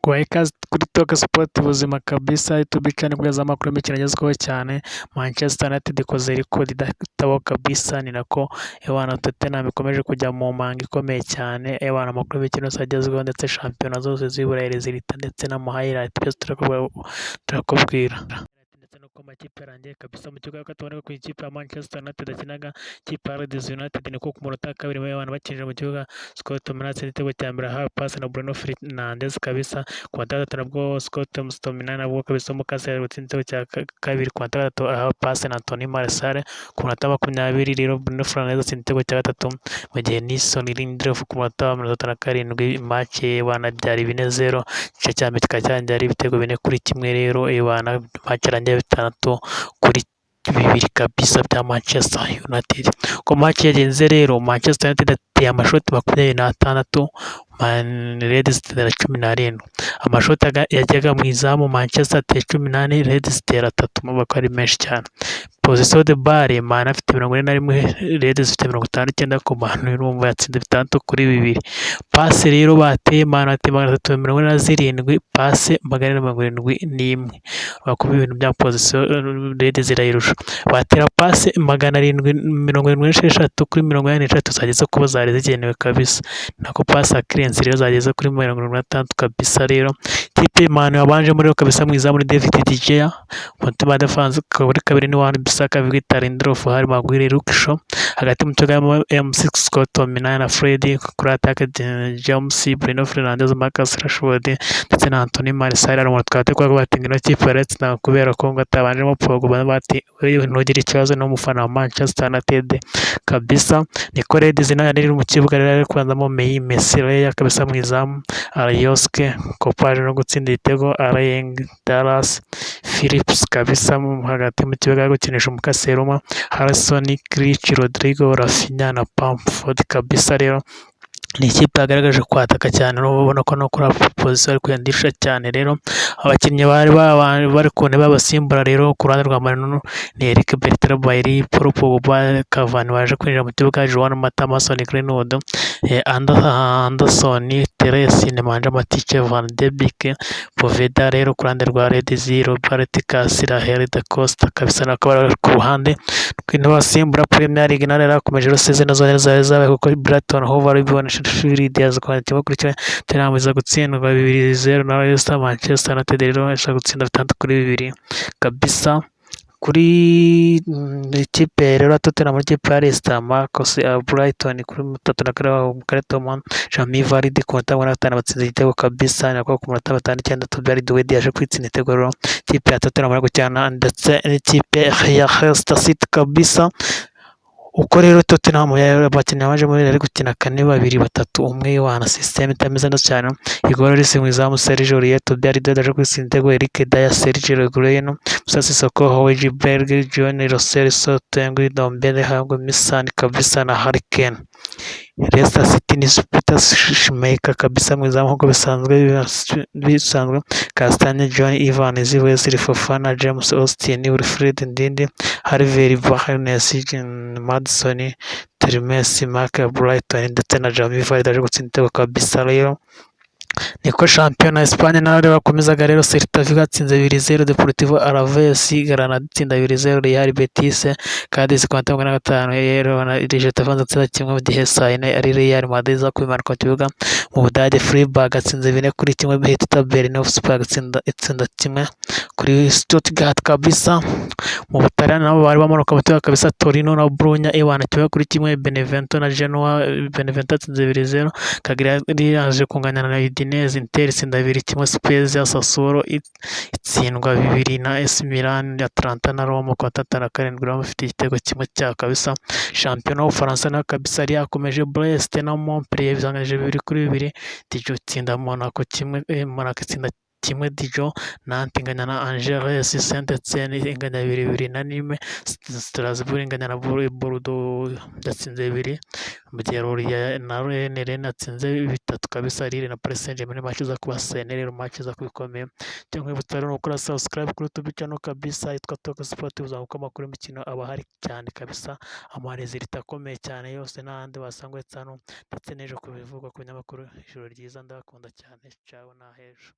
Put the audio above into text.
Nguhaye ikaze kuri Talk Sport ubuzima kabisa, YouTube channel ikugezaho amakuru y'imikino agezweho cyane. Manchester United ikoze record idatabaho kabisa, ni nako ewana Tottenham ikomeje kujya mu manga ikomeye cyane. Ewana amakuru y'imikino yose agezweho ndetse shampiyona zose z'i Burayi, résultats ndetse n'ama highlight byose turakubwira. Ndetse nuko amakipe yarangiye kabisa mu kibuga, tubona ko ikipe ya Manchester United yakinaga ikipe ya Leeds United, niko ku munota wa kabiri abantu bakinjira mu kibuga Scott McTominay atsinze igitego cya mbere ahawe passe na Bruno Fernandes kabisa. Ku wa gatatu nabwo Scott McTominay nabwo kabisa umukasi yari gutsinda igitego cya kabiri, ku wa gatatu ahawe passe na Anthony Martial. Ku munota 20 rero Bruno Fernandes atsinda igitego cya gatatu, mu gihe Nilsson Lindelof ku munota wa 37 match banabyara 4-0, igice cya mbere kikaba cyarangiye ari ibitego 4-1. Rero ewana match yarangiye 6-2 kabisa bya Manchester United. Uko match yagenze rero, Manchester United yateye amashoti 26, Leeds itera 17. Amashoti yajyaga mu izamu, Manchester ateye 14, Leeds itera atatu, murumva ko ari menshi cyane. Possession de balle, Man afite 41, Leeds ifite 59, ku Man urumva yatsinze 6-2. Passe rero bateye, Man bateye 347, passe 471. Urabona ko ibintu bya possession Leeds irayirusha. Batera passe 776 kuri 83 zageze kuba zari zigenewe kabisa. Nako passe accuracy rero zageze kuri 76 kabisa. Rero ikipe Man yabanjemo rero kabisa mu izamu ni David De Gea, umutima wa défense kuri kabiri ni Wan Bissaka, Victor Lindelof, Harry Maguire, Luke Shaw, hagati mu kibuga harimo M6 Scott McTominay na Fred, kuri attaque James, Bruno Fernandes, Marcus Rashford ndetse na Anthony Martial. Hari umuntu twari kuvuga bati ngo ino kipe yaratsinda kubera ko ngo atabanjemo Pogba, bati ntugire ikibazo n'umufana wa Manchester United kabisa. Niko Leeds nayo yari iri mu kibuga rero, ari kubanzamo Meslier kabisa mu izamu, Alioski Kopaje no gutsinda igitego, Ayling, Dallas, Phillips kabisa hagati mu kibuga ari gukinisha umukaseri umwe, Harrison, Klich, Rodrigo, Raphinha na Bamford kabisa. Rero ni ikipe yagaragaje kwataka cyane, ubona ko no kuri position ari kugenda irusha cyane. Rero abakinnyi bari bari ku ntebe y'abasimbura rero ku ruhande rwa Man U ni Eric Bertrand Bailly, Paul Pogba, Cavani waje kwinjira mu kibuga, Juan Mata, Mason Greenwood, Anderson, Telles, Nemanja Matic, Van de Beek, Poveda. Rero ku ruhande rwa Leeds, Robert Kasirahel da Costa kabisa nako bari ku ruhande rw'intebe y'abasimbura. Premier League nayo yarakomeje rero, season nazo zari zabaye kuko Brighton Hove Albion, Sheffield yaza kwandika 1-1, Tottenham iza gutsindwa 2-0 na Leicester. Manchester United rero iza gutsinda 6-2 kabisa kuri ikipe rero ya Tottenham. Ikipe ya Leicester, Marcus Brighton kuri 34 Karetoma, Jamie Vardy ku munota wa 5 batsinze igitego kabisa, nako ku munota wa 59 Toby Alderweireld yaje kwitsinda igitego. Rero ikipe ya Tottenham bari gukina ndetse n'ikipe ya Leicester City kabisa. Uko rero Tottenham abakinnyi baje muri ari gukina 4-2-3-1, wana system itameze neza cyane. Hugo Lloris mu izamu, Serge Aurier, Toby Alderweireld aje kwitsinda igitego, Eric Dier, Sergio Reguilon, Moussa Sissoko, Højbjerg, Giovani Lo Celso, Tanguy Ndombele, Heung Min Son kabisa na Harry Kane. Leicester City ni Peter Schmeichel kabisa mu izamu nk'uko bisanzwe, Castagne, Jonny Evans, Wesley Fofana, James Austin, Wilfred Ndidi, Harvey Barnes, Maddison, Tielemans, Marc Albrighton ndetse na Jamie Vardy aje gutsinda igitego kabisa. Rero niko shampiyona Espagne nayo bakomezaga rero, Celta Vigo yatsinze 2-0 Deportivo Alaves, Granada itsinda 2-0 Real Betis, Cadiz ku manota 45 rero na Getafe atsinda 1, mu gihe saa yine ari Real Madrid iza kubimanuka mu kibuga. Mu Budage Freiburg atsinze 4-1 Hertha Berlin, Wolfsburg itsinda 1 kuri Stuttgart kabisa. Mu Butaliyani nabo bari bamanuka mu kibuga kabisa, Torino na Bologna ewana 1-1, Benevento na Genoa, Benevento atsinze 2-0, Cagliari yaje kunganya na Udinese, Inter itsinda 2-1 Spezia, Sassuolo itsindwa 2 na AC Milan, Atalanta na Roma ku wa 37 Roma ifite igitego kimwe cya kabisa. Shampiyona y'Ubufaransa nayo kabisa yari yakomeje, Brest na Montpellier bizanganyije 2-2, Dijon itsinda Monaco 1, Monaco itsinda 1 Dijon, Nantes inganya na Angers, Saint-Etienne inganya 2-2 na Nîmes, Strasbourg inganya na Bordeaux yatsinze 2, mu gihe Lorient na Rennes, Rennes yatsinze 3 kabisa. Lille na Paris Saint-Germain match iza kuba sene rero, match iza kuba ikomeye. Icyo nkwibutsa rero ni ukora subscribe kuri YouTube channel kabisa yitwa Talk Sport, uzamuka amakuru y'imikino aba ahari cyane kabisa, ama résultats akomeye cyane yose n'ahandi wasanga uretse hano, ndetse n'ejo ku bivugwa ku binyamakuru. Ijoro ryiza, ndabakunda cyane, ciao n'ahejo.